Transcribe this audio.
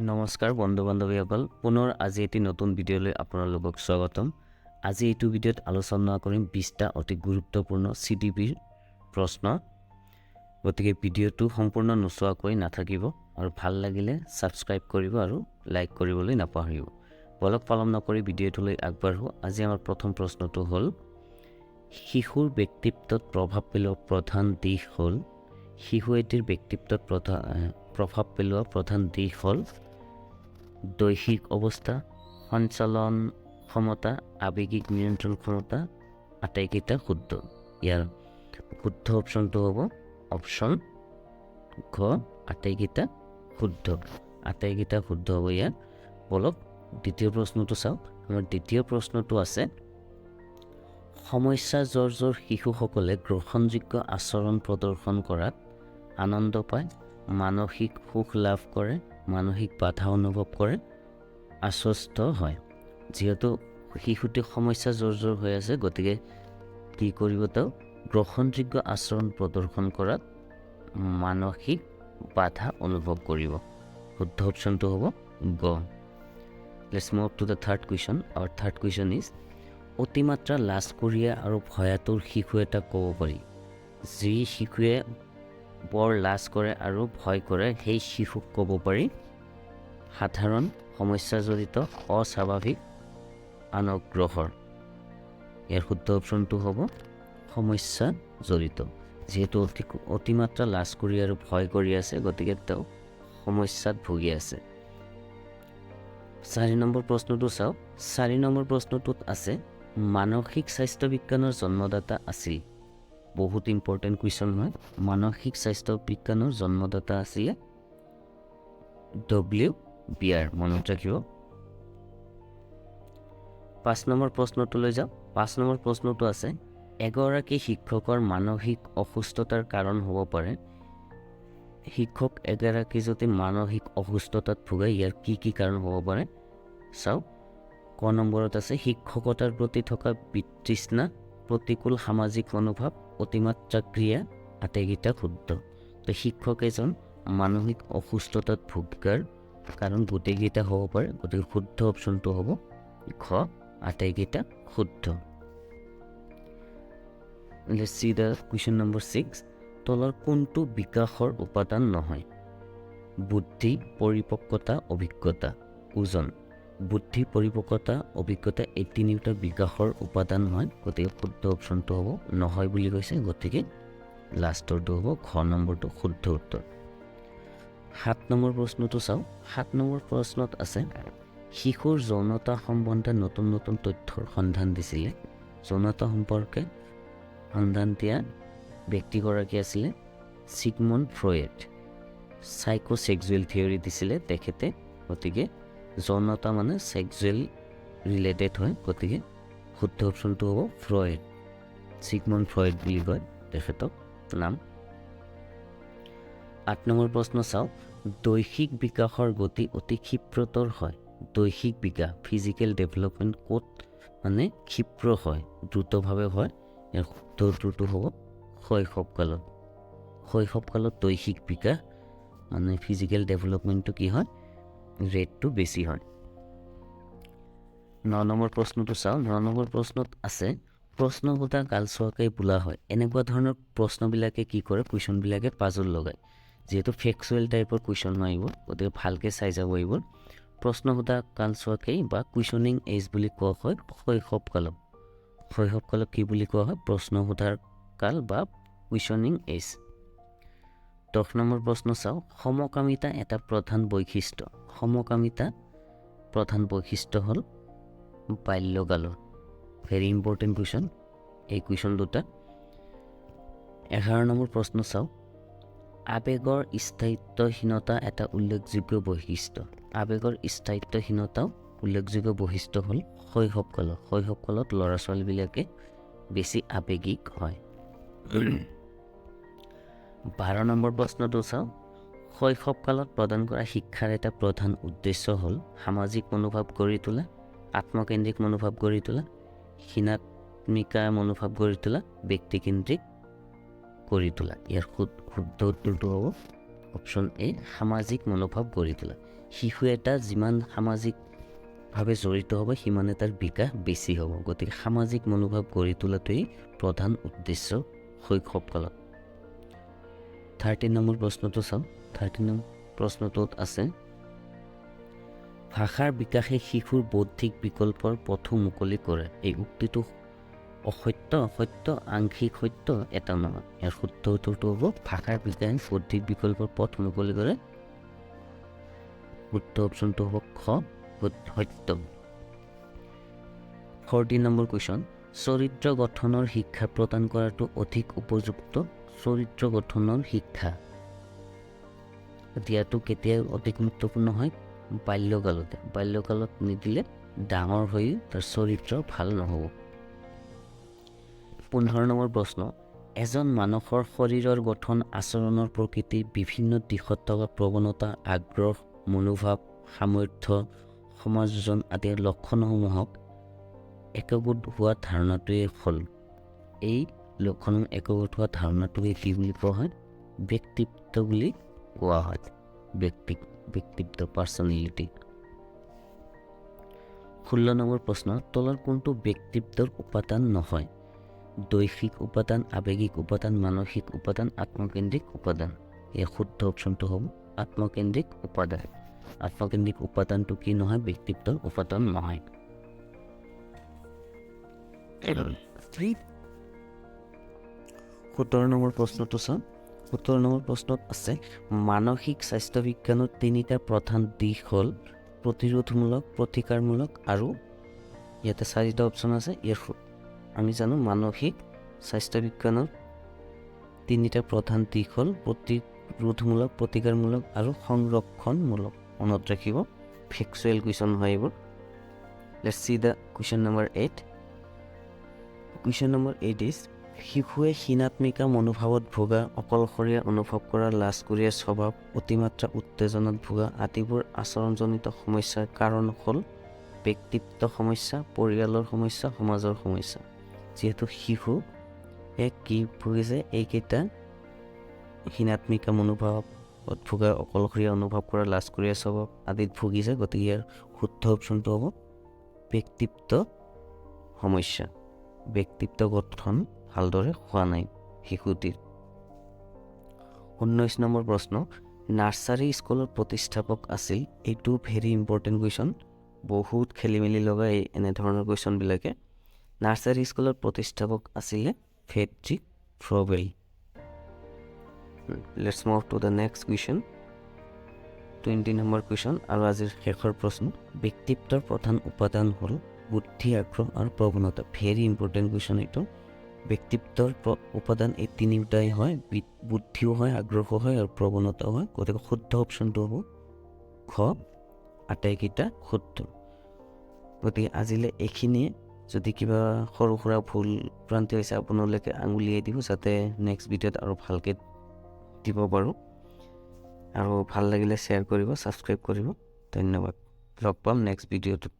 নমস্কাৰ বন্ধু বান্ধৱীসকল, পুনৰ আজি এটি নতুন ভিডিঅ'লৈ আপোনালোকক স্বাগতম। আজি এইটো ভিডিঅ'ত আলোচনা কৰিম 20টা অতি গুৰুত্বপূৰ্ণ চিটিপিৰ প্ৰশ্ন। গতিকে ভিডিঅ'টো সম্পূৰ্ণ নোচোৱাকৈ নাথাকিব আৰু ভাল লাগিলে ছাবস্ক্ৰাইব কৰিব আৰু লাইক কৰিবলৈ নাপাহৰিব। বলক, পলম নকৰি ভিডিঅ'টোলৈ আগবাঢ়োঁ। আজি আমাৰ প্ৰথম প্ৰশ্নটো হ'ল, শিশুৰ ব্যক্তিত্বত প্ৰভাৱ পেলোৱা প্ৰধান দিশ হ'ল। শিশু এটিৰ ব্যক্তিত্বত প্ৰভাৱ পেলোৱা প্ৰধান দিশ হ'ল দৈহিক অৱস্থা, সঞ্চালন ক্ষমতা, আৱেগিক নিয়ন্ত্ৰণ ক্ষমতা, আটাইকেইটা শুদ্ধ। ইয়াৰ শুদ্ধ অপশ্যনটো হ'ব অপশ্যন ঘ, আটাইকেইটা শুদ্ধ। আটাইকেইটা শুদ্ধ হ'ব ইয়াৰ। বলক, দ্বিতীয় প্ৰশ্নটো চাওক। আমাৰ দ্বিতীয় প্ৰশ্নটো আছে, সমস্যা জৰ্জৰ শিশুসকলে গ্ৰহণযোগ্য আচৰণ প্ৰদৰ্শন কৰাত আনন্দ পায়, মানসিক সুখ লাভ কৰে, মানসিক বাধা অনুভৱ কৰে, আশ্বস্ত হয়। যিহেতু শিশুটি সমস্যা জৰ্জৰ হৈ আছে, গতিকে কি কৰিব তেওঁ? গ্ৰহণযোগ্য আচৰণ প্ৰদৰ্শন কৰাত মানসিক বাধা অনুভৱ কৰিব। শুদ্ধ অপশ্যনটো হ'ব গ। Let's move to the third question. Our third question is, অতিমাত্ৰা লাজকৰীয়া আৰু ভয়াতুৰ শিশু এটাক ক'ব পাৰি। যি শিশুৱে বৰ লাজ কৰে আৰু ভয় কৰে, সেই শিশুক ক'ব পাৰি সাধাৰণ, সমস্যাজড়িত, অস্বাভাৱিক, অনগ্ৰসৰ। ইয়াৰ শুদ্ধ অপশ্যনটো হ'ব সমস্যা জড়িত। যিহেতু অতিমাত্ৰা লাজ কৰি আৰু ভয় কৰি আছে, গতিকে তেওঁ সমস্যাত ভুগি আছে। চাৰি নম্বৰ প্ৰশ্নটো চাওক। চাৰি নম্বৰ প্ৰশ্নটোত আছে, মানসিক স্বাস্থ্য বিজ্ঞানৰ জন্মদাতা আছিল। বহুত ইম্পৰ্টেণ্ট কুৱেশ্যন হয়। মানসিক স্বাস্থ্য বিজ্ঞানৰ জন্মদাতা আছিলে ডব্লিউ বিয়াৰ, মনত ৰাখিব। পাঁচ নম্বৰ প্ৰশ্নটোলৈ যাওঁ। পাঁচ নম্বৰ প্ৰশ্নটো আছে, এগৰাকী শিক্ষকৰ মানসিক অসুস্থতাৰ কাৰণ হ'ব পাৰে। শিক্ষক এগৰাকী যদি মানসিক অসুস্থতাত ভোগে, ইয়াৰ কি কি কাৰণ হ'ব পাৰে চাওক। ক নম্বৰত আছে, শিক্ষকতাৰ প্ৰতি থকা বিতৃষ্ণা, প্ৰতিকূল সামাজিক মনোভাৱ, অতিমাত্ৰা ক্ৰিয়া, আটাইকেইটা শুদ্ধ। তো শিক্ষক এজন মানসিক অসুস্থতাত ভোগাৰ কাৰণ গোটেইকেইটা হ'ব পাৰে। গতিকে শুদ্ধ অপশ্যনটো হ'ব ঘ, আটাইকেইটা শুদ্ধ। Let's see the question number 6. তলৰ কোনটো বিকাশৰ উপাদান নহয়? বুদ্ধি, পৰিপক্কতা, অভিজ্ঞতা, ওজন। বুদ্ধি, পৰিপক্কতা, অভিজ্ঞতা, এই তিনিওটা বিকাশৰ উপাদান হয়। গতিকে শুদ্ধ অপশ্যনটো হ'ব, নহয় বুলি কৈছে, গতিকে লাষ্টৰটো হ'ব ঘ নম্বৰটো শুদ্ধ উত্তৰ। সাত নম্বৰ প্ৰশ্নটো চাওঁ। সাত নম্বৰ প্ৰশ্নত আছে, শিশুৰ যৌনতা সম্বন্ধে নতুন নতুন তথ্যৰ সন্ধান দিছিলে। যৌনতা সম্পৰ্কে সন্ধান দিয়া ব্যক্তিগৰাকী আছিলে চিগমণ্ড ফ্ৰয়েড। চাইক'ছেক্সুৱেল থিয়ৰী দিছিলে তেখেতে। গতিকে যৌনতা মানে ছেক্সুৱেল ৰিলেটেড হয়। গতিকে শুদ্ধ অপশ্যনটো হ'ব ফ্ৰয়েড। চিগমণ্ড ফ্ৰয়েড বুলি কয় তেখেতক নাম। আঠ নম্বৰ প্ৰশ্ন চাওক। দৈহিক বিকাশৰ গতি অতি ক্ষিপ্ৰতৰ হয়। দৈহিক বিকাশ, ফিজিকেল ডেভেলপমেণ্ট ক'ত মানে ক্ষিপ্ৰ হয়, দ্ৰুতভাৱে হয়? ইয়াৰ শুদ্ধ উত্তৰটো হ'ব শৈশৱকালত। শৈশৱকালত দৈহিক বিকাশ মানে ফিজিকেল ডেভেলপমেণ্টটো কি হয়? ৰেটটো বেছি হয়। ন নম্বৰ প্ৰশ্নটো চাওঁ। ন নম্বৰ প্ৰশ্নত আছে, প্ৰশ্ন সোধা কালচোৱাকে বোলা হয়। এনেকুৱা ধৰণৰ প্ৰশ্নবিলাকে কি কৰে? কুৱেশ্যনবিলাকে পাজল লগায়। যিহেতু ফেকচুৱেল টাইপৰ কুৱেশ্যন হয় এইবোৰ, গতিকে ভালকৈ চাই যাব এইবোৰ। প্ৰশ্ন সোধা কালচোৱাকেই বা কুৱেশ্যনিং এজ বুলি কোৱা হয় শৈশৱকালক। শৈশৱকালক কি বুলি কোৱা হয়? প্ৰশ্ন সোধাৰ কাল বা কুৱেশ্যনিং এজ। 10 নম্বৰ প্ৰশ্ন চাওঁ। সমকামিতা এটা প্ৰধান বৈশিষ্ট্য। সমকামিতা প্ৰধান বৈশিষ্ট্য হ'ল বাল্যকালৰ। ভেৰি ইম্পৰ্টেণ্ট কুৱেশ্যন এই কুৱেশ্যন দুটা। 11 নম্বৰ প্ৰশ্ন চাওঁ। আৱেগৰ স্থায়িত্বহীনতা এটা উল্লেখযোগ্য বৈশিষ্ট্য। আৱেগৰ স্থায়িত্বহীনতাও উল্লেখযোগ্য বৈশিষ্ট্য হ'ল শৈশৱকালত। শৈশৱকালত ল'ৰা ছোৱালীবিলাকে বেছি আৱেগিক হয়। 12 নম্বৰ প্ৰশ্নটো চাওঁ। শৈশৱকালত প্ৰদান কৰা শিক্ষাৰ এটা প্ৰধান উদ্দেশ্য হ'ল সামাজিক মনোভাৱ গঢ়ি তোলা, আত্মকেন্দ্ৰিক মনোভাৱ গঢ়ি তোলা, হীনাত্মিকা মনোভাৱ গঢ়ি তোলা, ব্যক্তিকেন্দ্ৰিক কৰি তোলা। ইয়াৰ শুদ্ধ উত্তৰটো হ'ব অপশ্যন এ, সামাজিক মনোভাৱ গঢ়ি তোলা। শিশু এটা যিমান সামাজিকভাৱে জড়িত হ'ব, সিমানে তাৰ বিকাশ বেছি হ'ব। গতিকে সামাজিক মনোভাৱ গঢ়ি তোলাটোৱেই প্ৰধান উদ্দেশ্য শৈশৱকালত। 13 নম্বৰ প্ৰশ্নটো চাওঁ। 13 নম্বৰ প্ৰশ্নটোত আছে, ভাষাৰ বিকাশে শিশুৰ বৌদ্ধিক বিকল্পৰ পথো মুকলি কৰে। এই উক্তিটো অসত্য, সত্য, আংশিক সত্য, এটা নহয়। ইয়াৰ শুদ্ধ উত্তৰটো হ'ব ভাষাৰ বিকাশে বৌদ্ধিক বিকল্পৰ পথ মুকলি কৰে। শুদ্ধ অপশ্যনটো হ'ব খ, সত্য। 14 নম্বৰ কুৱেশ্যন, চৰিত্ৰ গঠনৰ শিক্ষা প্ৰদান কৰাটো অধিক উপযুক্ত। চৰিত্ৰ গঠনৰ শিক্ষা দিয়াটো কেতিয়া অধিক গুৰুত্বপূৰ্ণ হয়? বাল্যকালতে। বাল্যকালত নিদিলে ডাঙৰ হৈ তাৰ চৰিত্ৰ ভাল নহ'ব। 15 নম্বৰ প্ৰশ্ন, এজন মানুহৰ শৰীৰৰ গঠন, আচৰণৰ প্ৰকৃতি, বিভিন্ন দিশত থকা প্ৰৱণতা, আগ্ৰহ, মনোভাৱ, সামৰ্থ্য, সমাযোজন আদিৰ লক্ষণসমূহক একগোট হোৱা ধাৰণাটোৱে হ'ল। এই লক্ষণ একগোট হোৱা ধাৰণাটোৱে কি বুলি কোৱা হয়? ব্যক্তিত্ব বুলি কোৱা হয়। ব্যক্তিত্ব, পাৰ্চনেলিটি। 16 নম্বৰ প্ৰশ্ন, তলৰ কোনটো ব্যক্তিত্বৰ উপাদান নহয়? দৈহিক উপাদান, আৱেগিক উপাদান, মানসিক উপাদান, আত্মকেন্দ্ৰিক উপাদান। এই শুদ্ধ অপশ্যনটো হ'ব আত্মকেন্দ্ৰিক উপাদান। আত্মকেন্দ্ৰিক উপাদানটো কি নহয়? ব্যক্তিত্বৰ উপাদান নহয়। 17 নম্বৰ প্ৰশ্নটো চাওঁ। 17 নম্বৰ প্ৰশ্নত আছে, মানসিক স্বাস্থ্য বিজ্ঞানৰ তিনিটা প্ৰধান দিশ হ'ল প্ৰতিৰোধমূলক, প্ৰতিকাৰমূলক আৰু ইয়াতে চাৰিটা অপশ্যন আছে। ইয়াৰ আমি জানো মানসিক স্বাস্থ্য বিজ্ঞানৰ তিনিটা প্ৰধান দিশ হ'ল প্ৰতিৰোধমূলক, প্ৰতিকাৰমূলক আৰু সংৰক্ষণমূলক। মনত ৰাখিব, ফেকচুৱেল কুৱেশ্যন হয় এইবোৰ। Let's see the question number 8. Question number 8 is, শিশুৱে হীনাত্মিকা মনোভাৱত ভোগা, অকলশৰীয়া অনুভৱ কৰা, লাজকুৰীয়া স্বভাৱ, অতিমাত্ৰা উত্তেজনাত ভোগা আদিবোৰ আচৰণজনিত সমস্যাৰ কাৰণ হ'ল ব্যক্তিত্ব সমস্যা, পৰিয়ালৰ সমস্যা, সমাজৰ সমস্যা। যিহেতু শিশু এক কি ভুগিছে, এইকেইটা হীনাত্মিকা মনোভাৱত ভোগা, অকলশৰীয়া অনুভৱ কৰা, লাজকুৰীয়া স্বভাৱ আদিত ভুগিছে, গতিকে ইয়াৰ শুদ্ধ অপশ্যনটো হ'ব ব্যক্তিত্ব সমস্যা। ব্যক্তিত্ব গঠন ভালদৰে হোৱা নাই শিশুটিৰ। 19 নম্বৰ প্ৰশ্ন, নাৰ্চাৰী স্কুলৰ প্ৰতিষ্ঠাপক আছিল। এইটো ভেৰি ইম্পৰ্টেণ্ট কুৱেশ্যন, বহুত খেলি মেলি লগা এই এনেধৰণৰ কুৱেশ্যনবিলাকে। নাৰ্চাৰী স্কুলৰ প্ৰতিষ্ঠাপক আছিলে Friedrich Froebel. Let's move to the next question, 20 number question আৰু আজিৰ শেষৰ প্ৰশ্ন, ব্যক্তিত্বৰ প্ৰধান উপাদান হ'ল বুদ্ধি, আগ্ৰহ আৰু প্ৰৱণতা। ভেৰি ইম্পৰ্টেণ্ট কুৱেশ্যন এইটো। ব্যক্তিত্বৰ উপাদান এই তিনিওটাই হয়, বুদ্ধিও হয়, আগ্ৰহো হয় আৰু প্ৰৱণতাও হয়। গতিকে শুদ্ধ অপশ্যনটো হ'ব খ, আটাইকেইটা শুদ্ধ। গতিকে আজিলৈ এইখিনিয়ে। যদি কিবা সৰু সুৰা ভুল ভ্ৰান্তি হৈছে, আপোনালোকে আঙুলিয়াই দিব, যাতে নেক্সট ভিডিঅ'ত আৰু ভালকৈ দিব পাৰোঁ। আৰু ভাল লাগিলে শ্বেয়াৰ কৰিব, ছাবস্ক্ৰাইব কৰিব। ধন্যবাদ, লগ পাম নেক্সট ভিডিঅ'টোত।